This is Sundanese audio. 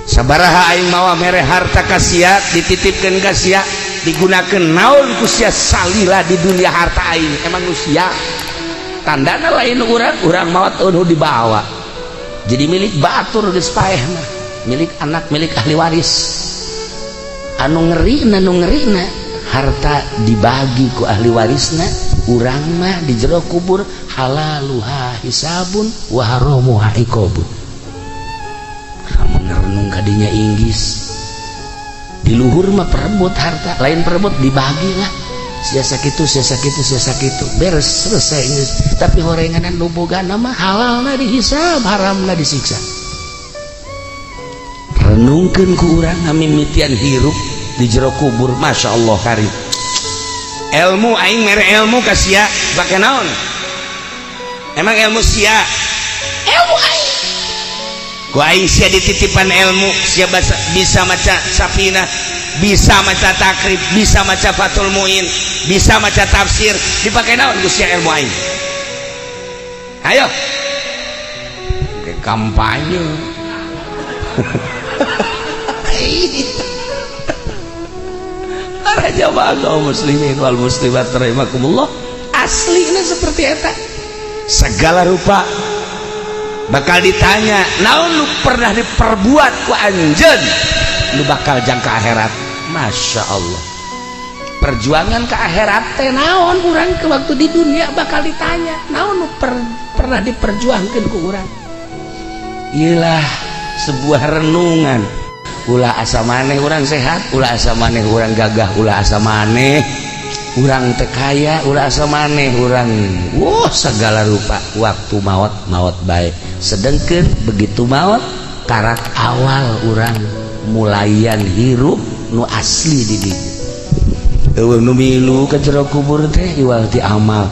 Sabaraha aing mawa mere harta ka sia, dititipkeun ka sia, digunakeun naon ku sia salila di dunia harta aing? Emang nu sia tandana lain urang. Urang maot, nu dibawa jadi milik batur, geus paeh mah, milik anak, milik ahli waris. Anu ngerina, nu ngerina, harta dibagi ku ahli warisna, urang mah di jero kubur halaluha hisabun wa haramuha iqabun. Lamun ngerenung kadinya, inggis di luhur mah perebut harta, lain perebut, dibagi lah, sia sakitu, sia sakitu, sia sakitu, beres, selesai geus. Tapi horenganan nu bogana mah halalna dihisab, haramna disiksa. Renungkeun ku urang ngamimitian hirup di jero kubur. Masya Allah karim. Ilmu, aing mere ilmu ka sia, bake naon? Emang ilmu sia? Ilmu aing, ku aing sia dititipan ilmu, sia bisa maca Safinah, bisa maca Takrib, bisa maca Fathul Muin, bisa maca tafsir, dipakai naon ku sia ilmu aing? Ayo ke kampanye. Para jamaah kaum muslimin wal muslimat rahimakumullah, aslinya seperti eta. Segala rupa bakal ditanya, naon lu pernah diperbuat ku anjeun, lu bakal jangka akhirat. Masya Allah, perjuangan ke akhirat teh naon urang ke waktu di dunia bakal ditanya, naon lu pernah diperjuangkan ku urang. Iyalah, sebuah renungan. Ulah asa maneh urang sehat, ulah asa maneh urang gagah, ulah asa maneh urang teu kaya, ulah asa maneh urang wah segala rupa. Waktu maut, maut baik. Sedangkan begitu maut, karak awal urang mulayan hirup nu asli di dieu. Eueuh nu milu ka jero kubur teh iwal ti amal.